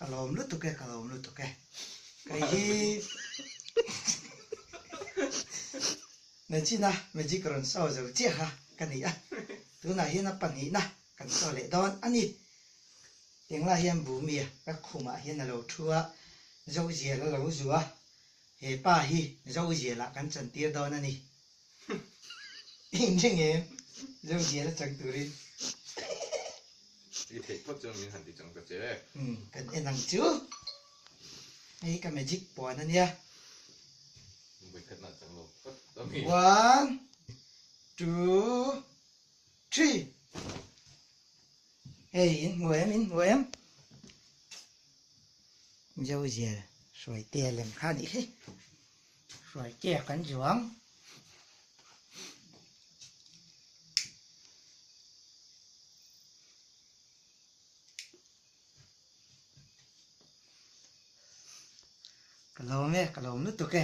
Ka lawm lutuk e, ka lawm lutuk e. Kei hi Nachina magic rawn show zo chiah kha ka ni a, tunah hian a pahnihna kan show leh dawn a ni. Englah hian Bhumi-a ka khumah hian a lo thu a, Zozial a lo zu a, he pa hi Zozialah kan chantir dawn a ni. Inring em? Zozial a chang turin. I theih phawt chuan min han ti chang ta che. Umm kan en ang chu. Hei ka magic puan a nia. Vawikhatna chang lo phawt a mi. One, two, three. Hei in hmu em in hmu em? Zozial Hruaitea lem kha a nih hi. Hruaitea kan zuang. Ka lawm e, ka lawm lutuk e.